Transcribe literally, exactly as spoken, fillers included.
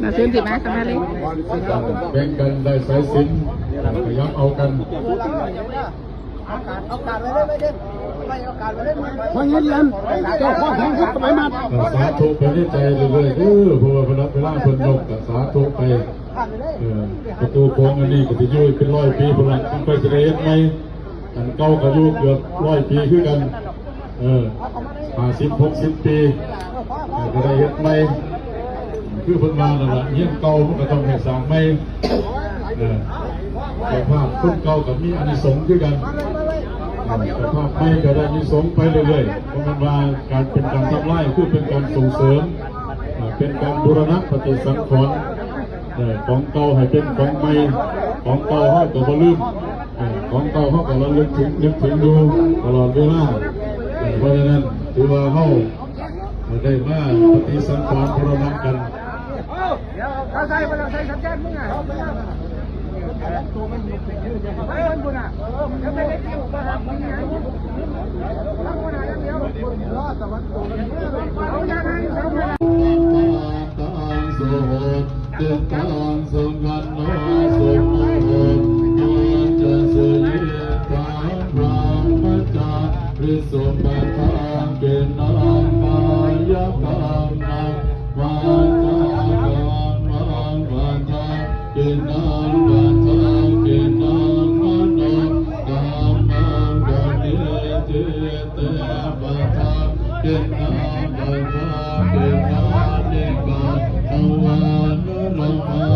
มาซื้อสิมาสมาเลย แบ่งกันได้สายสิญจนขยับเอากัน ว่าเงี้ยเรียนเจ้าพ่อของยุคสมัยมา สาธุไปในใจเรื่อยๆเออเพราะว่าเวลาเวลาเพิ่นยกก็สาธุไปเออประตูโค้งอันนี้ก็สิอยู่เป็นร้อยปีพุ่นละมันค่อยสิได้เฮ็ดใหม่อันเก่าก็อยู่เกือบร้อยปีคือกันเออห้าสิบหกสิบปีเออก็ได้เฮ็ดใหม่คือเพิ่นว่านั่นล่ะเฮียนเก่ามันก็ต้องให้สร้างใหม่เออเจ้าภาพคนเก่าก็มีอานิสงส์คือกัน เอ่อเจ้าภาพใหม่ก็ได้อานิสงส์ไปเรื่อยๆ เพราะมันว่าการเป็นการทำลายคือเป็นการส่งเสริมเอ่อเป็นการบูรณะปฏิสังขรณ์เอ่อของเก่าให้เป็นของใหม่ ของเก่าเฮาก็บ่ลืมเอ่อของเก่าเฮาก็ระลึกถึงนึกถึงอยู่ตลอดเวลาเอ่อเพราะฉะนั้นถือว่าเฮาได้มาปฏิสังขรณ์บูรณะกัน ตังสุโหติตังสุขันโนสุโมโหติจะสุยิตังพรหมจาริสุปทาเกนังกายกรรมังวาจากรรมังปทาเกนังปทาเกนังมโนกรรมังปณิทิ เตปะทะเกนะปะทะเกนะนิกะทวานุรังคา